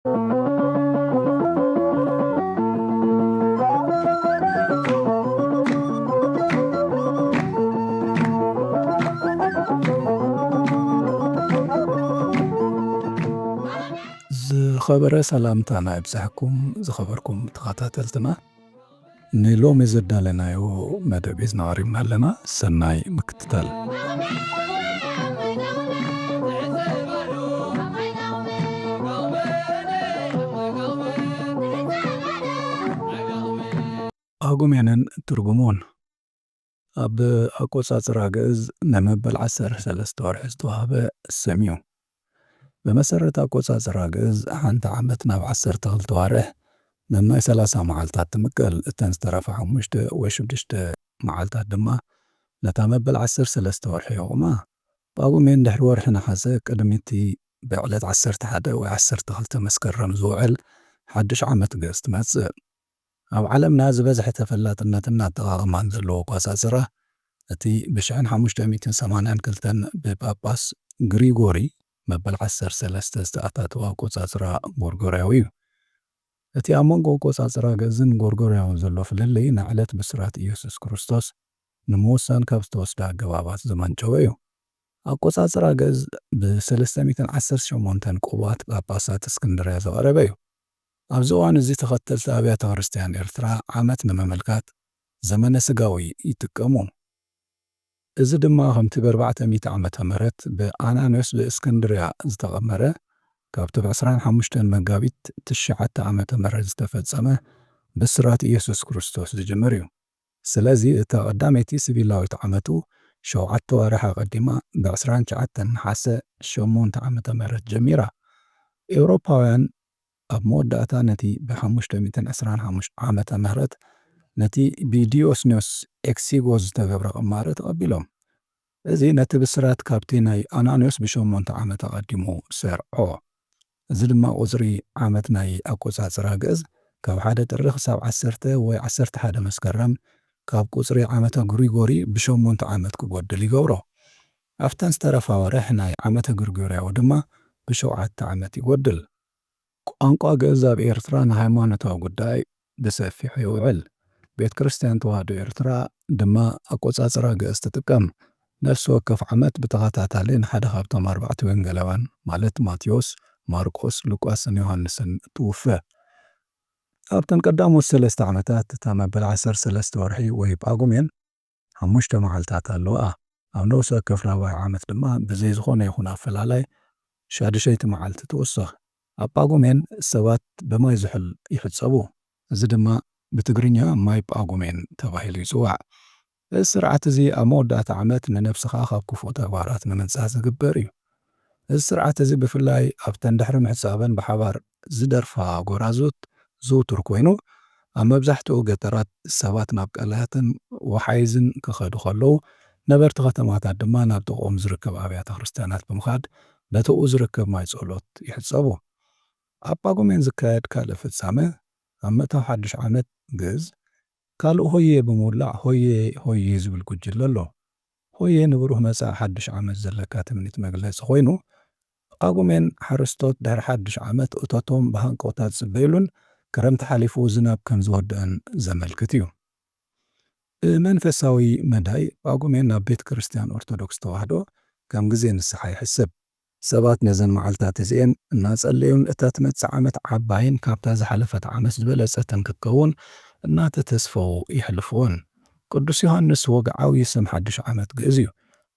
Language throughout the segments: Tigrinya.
ዝኸበረ ሰላምታና ይብዛሕኩም፣ ዝኸበርኩም ተኸታተልትና። ንሎሚ ዘዳለናዮ መደብ ሒዝና ቀሪብና ኣለና። ሰናይ ምክትታል። ጳጉሜንን ትርጉሙን። ኣብ ኣቆጻጽራ ግእዝ ንመበል ዓሰርተ ሰለስተ ወርሒ ዝተዋህበ ስም እዩ። ብመሰረት ኣቆጻጽራ ግእዝ፣ ሓንቲ ዓመት ናብ ዓሰርተ ክልተ ዋርሕ፣ ነናይ ሰላሳ መዓልታት ትምቀል። እተን ዝተረፋ ሓሙሽተ ወይ ሽዱሽተ መዓልታት ድማ ነታ መበል ዓሰርተ ሰለስተ ወርሒ የቑማ። ጳጉሜን ድሕሪ ወርሒ ነሓሰ፣ ቅድሚ እቲ ብዕለት ዓሰርተ ሓደ ወይ ዓሰርተ ክልተ መስከረም ዝውዕል ሓድሽ ዓመት ግእዝ ትመጽእ። ኣብ ዓለምና ዝበዝሐ ተፈላጥነትን ኣጠቓቕማን ዘለዎ ኣቆጻጽራ፣ እቲ ብሽሕን ሓሙሽተ ሚእትን ሰማንያን ክልተን ብጳጳስ ግሪጎሪ መበል ዓሰርተ ሰለስተ ዝተኣታተወ ኣቆጻጽራ ጎርጎርያዊ እዩ። እቲ ኣብ መንጎ ኣቆጻጽራ ግእዝን ጎርጎርያውን ዘሎ ፍልልይ፣ ንዕለት ብስራት ኢየሱስ ክርስቶስ ንምውሳን ካብ ዝተወስደ ኣገባባት ዝመንጨወ እዩ። ኣቆጻጽራ ግእዝ ብሰለስተ ሚእትን ዓሰርተ ሸሞንተን ቅቡኣት ጳጳሳት እስክንድርያ ዝቐረበ እዩ። ኣብዚ እዋን እዚ፣ ተኸተልቲ ኣብያተ ክርስቲያን ኤርትራ ዓመት ንምምልካት ዘመነ ስጋዊ ይጥቀሙ። እዚ ድማ ከምቲ ብኣርባዕተ ሚእቲ ዓመተ ምህረት ብኣናንዮስ ዘእስክንድርያ ዝተቐመረ፣ ካብቲ ብዕስራን ሓሙሽተን መጋቢት ትሽዓተ ዓመተ ምህረት ዝተፈጸመ ብስራት ኢየሱስ ክርስቶስ ዝጅምር እዩ። ስለዚ እታ ቀዳመይቲ ሲቪላዊት ዓመቱ ሸውዓተ ዋርሕ ኣቐዲማ ብዕስራን ትሽዓተን ነሓሰ ሸሞንተ ዓመተ ምህረት ጀሚራ። ኤውሮፓውያን ኣብ መወዳእታ ነቲ ብሓሙሽተ ሚእትን ዕስራን ሓሙሽተ ዓመተ ምህረት ነቲ ብዲዮስኒዮስ ኤክሲጎስ ዝተገብረ ቅማረ ተቐቢሎም። እዚ ነቲ ብስራት ካብቲ ናይ ኣናንዮስ ብሸሞንተ ዓመት ኣቐዲሙ ሰርዖ። እዚ ድማ ቁጽሪ ዓመት ናይ ኣቆጻጽራ ግእዝ ካብ ሓደ ጥሪ ክሳብ ዓሰርተ ወይ ዓሰርተ ሓደ መስከረም፣ ካብ ቁጽሪ ዓመተ ግሪጎሪ ብሸሞንተ ዓመት ክጎድል ይገብሮ። ኣብተን ዝተረፋ ወርሕ ናይ ዓመተ ግሪጎርያዊ ድማ ብሸውዓተ ዓመት ይጎድል። ቋንቋ ግእዝ ኣብ ኤርትራ ንሃይማኖታዊ ጉዳይ ብሰፊሑ ይውዕል። ቤት ክርስቲያን ተዋህዶ ኤርትራ ድማ ኣቆጻጽራ ግእዝ ትጥቀም። ነፍሲ ወከፍ ዓመት ብተኸታታሊ ንሓደ ካብቶም ኣርባዕተ ወንጌላውያን፣ ማለት ማቴዎስ፣ ማርቆስ፣ ሉቃስን ዮሃንስን ትውፈ። ኣብተን ቀዳሞት ሰለስተ ዓመታት፣ እታ መበል ዓሰርተ ሰለስተ ወርሒ ወይ ጳጉሜን፣ ሓሙሽተ መዓልታት ኣለዋ። ኣብ ነፍሲ ወከፍ ራብዓይ ዓመት ድማ ብዘይ ዝኾነ ይኹን ኣፈላላይ ሻድሸይቲ መዓልቲ ትውሰኽ። ኣብ ጳጉሜን ሰባት ብማይ ዝሑል ይሕጸቡ። እዚ ድማ ብትግርኛ ማይ ጳጉሜን ተባሂሉ ይጽዋዕ። እዚ ስርዓት እዚ ኣብ መወዳእታ ዓመት ንነብስኻ ካብ ክፉእ ተግባራት ንምንጻህ ዝግበር እዩ። እዚ ስርዓት እዚ ብፍላይ ኣብተን ድሕሪ ምሕጻበን ብሓባር ዝደርፋ ጎራዙት ዝውቱር ኮይኑ፣ ኣብ መብዛሕትኡ ገጠራት ሰባት ናብ ቀላያትን ወሓይዝን ክኸዱ ከለዉ፣ ነበርቲ ከተማታት ድማ ናብ ጥቕኦም ዝርከብ ኣብያተ ክርስቲያናት ብምኻድ በቲ ኣብኡ ዝርከብ ማይ ጸሎት ይሕጸቡ። ኣብ ጳጉሜን ዝካየድ ካልእ ፍጻመ፣ ኣብ ምእታው ሓድሽ ዓመት ግእዝ፣ ካልእ ሆየ ብምውላዕ ሆየ ሆየ ዝብል ጉጅለ ኣሎ። ሆየ ንብሩህ መጻኢ ሓድሽ ዓመት ዘለካ ትምኒት መግለጺ ኮይኑ፣ ጳጉሜን ሓረስቶት ድሕሪ ሓድሽ ዓመት እቶቶም ብሃንቀውታ ዝጽበዩሉን ክረምቲ ሓሊፉ ዝናብ ከም ዝወድእን ዘመልክት እዩ። ብመንፈሳዊ መዳይ፣ ጳጉሜን ናብ ቤተ ክርስቲያን ኦርቶዶክስ ተዋህዶ ከም ግዜ ንስሓ ይሕሰብ። ሰባት ነዘን መዓልታት እዚኤን እናጸለዩን እታ ትመጽእ ዓመት ዓባይን ካብታ ዝሓለፈት ዓመት ዝበለጸትን ክትከውን እናተተስፈዉ የሕልፍወን። ቅዱስ ዮሃንስ ወግዓዊ ስም ሓድሽ ዓመት ግእዝ እዩ።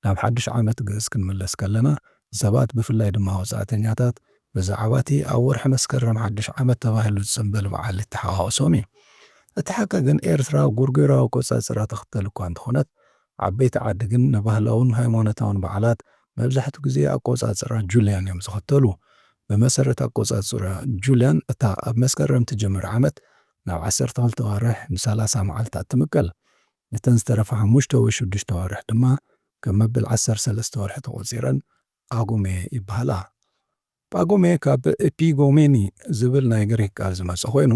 ናብ ሓድሽ ዓመት ግእዝ ክንምለስ ከለና፣ ሰባት ብፍላይ ድማ ወጻእተኛታት ብዛዕባ እቲ ኣብ ወርሒ መስከረም ሓድሽ ዓመት ተባሂሉ ዝጽንበል በዓል ይተሓዋወሶም እዩ። እቲ ሓቂ ግን ኤርትራ ጎርጎራዊ ኣቆጻጽራ ትኽተል እኳ እንተኾነት፣ ዓበይቲ ዓዲ ግን ንባህላውን ሃይማኖታውን በዓላት መብዛሕትኡ ግዜ ኣቆጻጽራ ጁልያን እዮም ዝኽተሉ። ብመሰረት ኣቆጻጽራ ጁልያን፣ እታ ኣብ መስከረም ትጅምር ዓመት ናብ ዓሰርተ ክልተ ኣዋርሕ ንሰላሳ መዓልታት ትምቀል። እተን ዝተረፋ ሓሙሽተ ወይ ሽዱሽተ ኣዋርሕ ድማ ከም መበል ዓሰርተ ሰለስተ ወርሒ ተቖጺረን ጳጉሜ ይበሃላ። ጳጉሜ ካብ ኤፒጎሜኒ ዝብል ናይ ግሪክ ቃል ዝመጸ ኮይኑ፣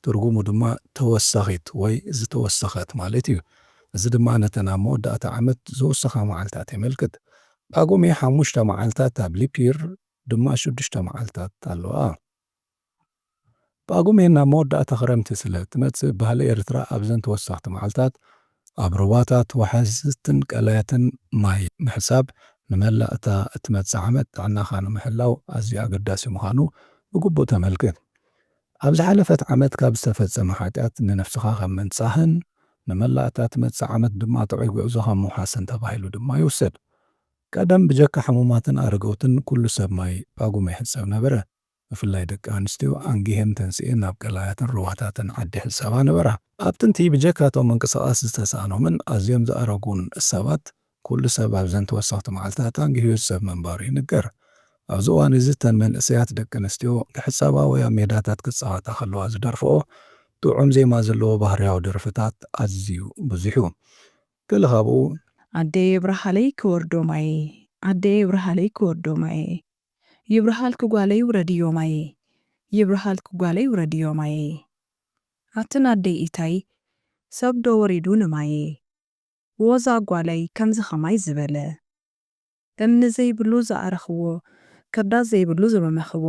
ትርጉሙ ድማ ተወሳኺት ወይ ዝተወሰኸት ማለት እዩ። እዚ ድማ ነተን ኣብ መወዳእታ ዓመት ዝውሰኻ መዓልታት የመልክት። ጳጉሜ ሓሙሽተ መዓልታት፣ ኣብ ሊፕ ይር ድማ ሽዱሽተ መዓልታት ኣለዋ። ጳጉሜን ናብ መወዳእታ ክረምቲ ስለ እትመጽእ፣ ባህሊ ኤርትራ ኣብዘን ተወሰኽቲ መዓልታት ኣብ ሩባታት፣ ዋሕዝትን ቀላያትን ማይ ምሕጻብ ንመላእ እታ እትመጽእ ዓመት ጥዕናኻ ንምሕላው ኣዝዩ ኣገዳሲ ምዃኑ ብግቡእ ተመልክት። ኣብ ዝሓለፈት ዓመት ካብ ዝተፈጸመ ሓጢኣት ንነፍስኻ ካብ ምንጻህን ንመላእ እታ ትመጽእ ዓመት ድማ ጥዑይ ጉዕዞ ካብ ምውሓስን ተባሂሉ ድማ ይውሰድ። ቀደም ብጀካ ሕሙማትን ኣረገውትን ኩሉ ሰብ ማይ ጳጉሜ ይሕጸብ ነበረ። ብፍላይ ደቂ ኣንስትዮ ኣንጊሄን ተንሲኤን ናብ ቀላያትን ሩባታትን ዓዲ ይሕጸባ ነበራ። ኣብ ጥንቲ ብጀካ እቶም ምንቅስቓስ ዝተሳእኖምን ኣዝዮም ዝኣረጉን ሰባት፣ ኩሉ ሰብ ኣብዘን ተወሰኽቲ መዓልታት ኣንጊሁ ይሕጸብ ምንባሩ ይንገር። ኣብዚ እዋን እዚ እተን መንእሰያት ደቂ ኣንስትዮ ክሕጸባ ወይ ኣብ ሜዳታት ክጻወታ ከለዋ ዝደርፍኦ ጥዑም ዜማ ዘለዎ ባህርያዊ ደርፍታት ኣዝዩ ብዙሕ እዩ። ገለ ካብኡ ኣደይ የብርሃለይ ክወርዶ ማየ፣ ኣደይ የብርሃለይ ክወርዶ ማየ፣ ይብርሃልኪ ጓለይ ውረድዮ ማየ፣ ይብርሃልኪ ጓለይ ውረድዮ ማየ። ኣትን ኣደይ ኢታይ ሰብ ዶ ወሪዱ ንማየ፣ ወዛ ጓለይ ከምዚ ኸማይ ዝበለ። እምኒ ዘይብሉ ዝኣረኽዎ፣ ክርዳድ ዘይብሉ ዝመመኽዎ፣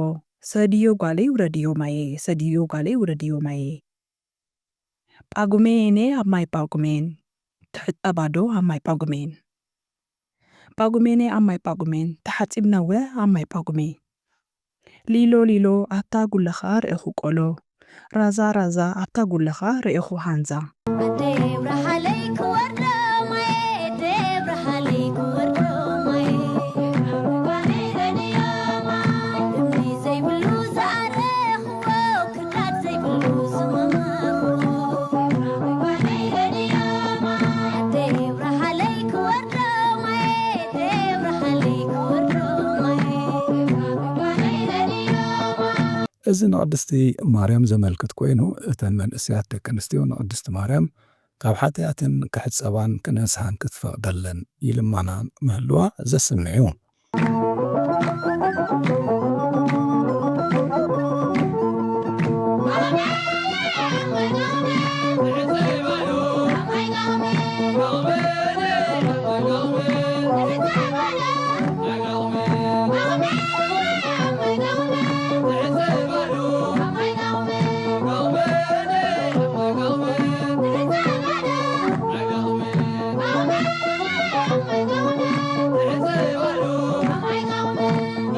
ሰድዮ ጓለይ ውረድዮ ማየ፣ ሰድዮ ጓለይ ውረድዮ ማየ። ጳጉሜኔ ኣብ ማይ ጳጉሜን፣ ትሕጸባ ዶ ኣብ ማይ ጳጉሜን? ጳጉሜኔ ኣብ ማይ ጳጉሜን፣ ተሓጺብናወ ኣብ ማይ ጳጉሜ። ሊሎ ሊሎ ኣብታ ጉለኻ ርኤኹ ቆሎ፣ ራዛ ራዛ ኣብታ ጉለኻ ርኤኹ ሃንዛ። ኣደይ ብርሃለይ ክወርዶ ማየ፣ ኣደይ ብርሃለይ ክወርዶ ማየ። እምኒ ዘይብሉ ዝኣረኽዎ፣ ክርዳድ ዘይብሉ ዝመመኽዎ። ኣደይ ብርሃለይ ክወርዶ ማየ፣ ኣደይ ብርሃለይ ክወርዶ ማየ። እዚ ንቅድስቲ ማርያም ዘመልክት ኮይኑ፣ እተን መንእሰያት ደቂ ኣንስትዮ ንቅድስቲ ማርያም ካብ ሓጢኣተን ክሕጸባን ክነስሃን ክትፈቕደለን ይልማና ምህልዋ ዘስምዕ እዩ።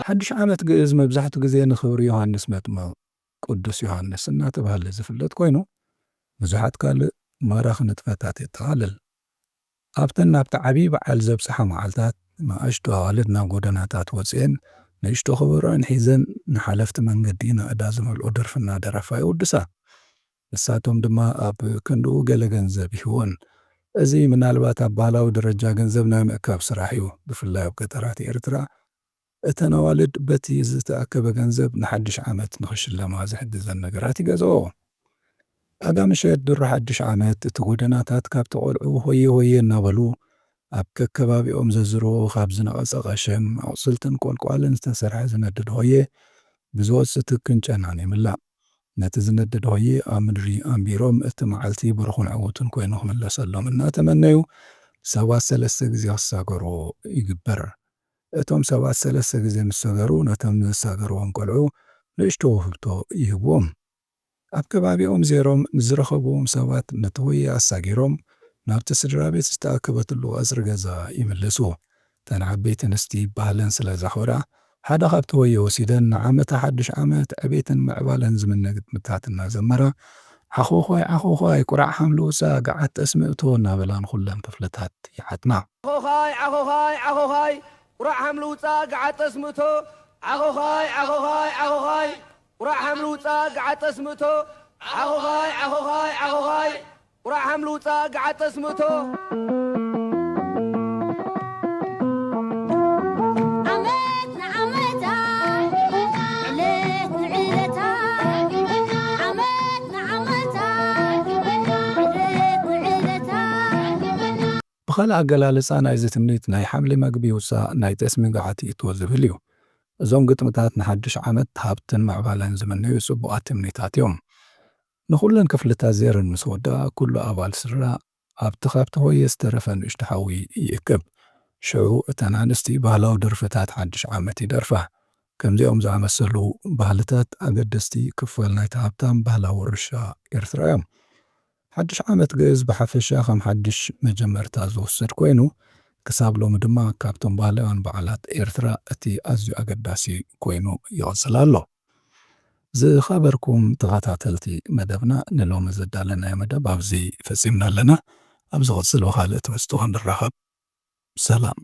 ሓድሽ ዓመት ግእዝ መብዛሕትኡ ግዜ ንኽብሪ ዮሃንስ መጥምቕ ቅዱስ ዮሃንስ እናተባህለ ዝፍለጥ ኮይኑ፣ ብዙሓት ካልእ ማራኺ ንጥፈታት የጠቓልል። ኣብተን ናብቲ ዓብዪ በዓል ዘብጽሓ መዓልታት፣ ንኣሽቱ ኣዋልድ ናብ ጎደናታት ወጺኤን፣ ንእሽቶ ከበሮኣን ሒዘን፣ ንሓለፍቲ መንገዲ ናእዳ ዝመልኦ ደርፊ እናደረፋ የወድሳ። ንሳቶም ድማ ኣብ ክንድኡ ገለ ገንዘብ ይህቦን። እዚ ምናልባት ኣብ ባህላዊ ደረጃ ገንዘብ ናይ ምእካብ ስራሕ እዩ። ብፍላይ ኣብ ገጠራት ኤርትራ፣ እተን ኣዋልድ በቲ ዝተኣከበ ገንዘብ ንሓድሽ ዓመት ንኽሽለማ ዝሕግዘን ነገራት ይገዝኦ። ኣጋ ምሸት ድሮ ሓድሽ ዓመት፣ እቲ ጎደናታት ካብቲ ቆልዑ ሆየ ሆየ እናበሉ ኣብ ከከባቢኦም ዘዝርዎ ካብ ዝነቐጸ ቀሸም፣ ኣቑጽልትን ቆልቋልን ዝተሰርሐ ዝነድድ ሆየ ብዝወጽእ ትክን ጨናን ይምላእ። ነቲ ዝነድድ ሆየ ኣብ ምድሪ ኣንቢሮም፣ እቲ መዓልቲ ብሩኽን ዕዉትን ኮይኑ ክምለሰሎም እናተመነዩ፣ ሰባት ሰለስተ ግዜ ክሳገርዎ ይግበር። እቶም ሰባት ሰለስተ ግዜ ምስ ሰገሩ፣ ነቶም ዝሳገርዎም ቆልዑ ንእሽቶ ውህብቶ ይህብዎም። ኣብ ከባቢኦም ዜሮም ንዝረኸብዎም ሰባት ነቲ ሆየ ኣሳጊሮም፣ ናብቲ ስድራ ቤት ዝተኣከበትሉ ቀጽሪ ገዛ ይምልሱ። እተን ዓበይቲ ኣንስቲ ባህለን ስለ ዘኽብራ፣ ሓደ ካብቲ ሆየ ወሲደን ንዓመታ ሓድሽ ዓመት ዕቤትን ምዕባለን ዝምነ ግጥምታት እናዘመራ፣ ዓኾዃይ ዓኾዃይ ቁራዕ ሓምሊ ውጻእ ገዓት ጠስሚ እቶ እናበላ ንኹለን ክፍልታት ይዓጥና። ዓኾዃይ ዓኾዃይ ዓኾዃይ ቁራዕ ሓምሊ ውጻእ ገዓት ጠስሚ እቶ። ዓኾዃይ ዓኾዃይ ዓኾዃይ ቁራዕ ሓምሊ ውጻእ ገዓት ጠስሚ እቶ። ዓኾዃይ ዓኾዃይ ዓኾዃይ ቁራዕ ሓምሊ ውጻእ ገዓት ጠስሚ እቶ። ዓመት ንዓመታ፣ ዕለት ንዕለታ፣ ዓመት ንዓመታ፣ ዕለት ንዕለታ። ብኻልእ ኣገላልጻ ናይዚ ትምኒት ናይ ሓምሊ መግቢ ይውጻእ፣ ናይ ጠስሚ ገዓት ይእቶ ዝብል እዩ። እዞም ግጥምታት ንሓድሽ ዓመት ሃብትን ምዕባለን ዝምነዩ ጽቡቓት ትምኒታት እዮም። ንኹለን ክፍልታት ዜርን ምስ ወድኣ፣ ኩሉ ኣባል ስድራ ኣብቲ ካብቲ ሆየ ዝተረፈ ንእሽቶ ሓዊ ይእክብ። ሽዑ እተን ኣንስቲ ባህላዊ ደርፍታት ሓድሽ ዓመት ይደርፋ። ከምዚኦም ዝኣመሰሉ ባህልታት ኣገደስቲ ክፋል ናይቲ ሃብታም ባህላዊ ውርሻ ኤርትራ እዮም። ሓድሽ ዓመት ግእዝ ብሓፈሻ ከም ሓድሽ መጀመርታ ዝውሰድ ኮይኑ፣ ክሳብ ሎሚ ድማ ካብቶም ባህላውያን በዓላት ኤርትራ እቲ ኣዝዩ ኣገዳሲ ኮይኑ ይቕጽል ኣሎ። ዝኸበርኩም ተኸታተልቲ መደብና፣ ንሎሚ ዘዳለናዮ መደብ ኣብዚ ፈጺምና ኣለና። ኣብ ዝቕጽል ብኻልእ ትሕዝቶ ክንራኸብ። ሰላም።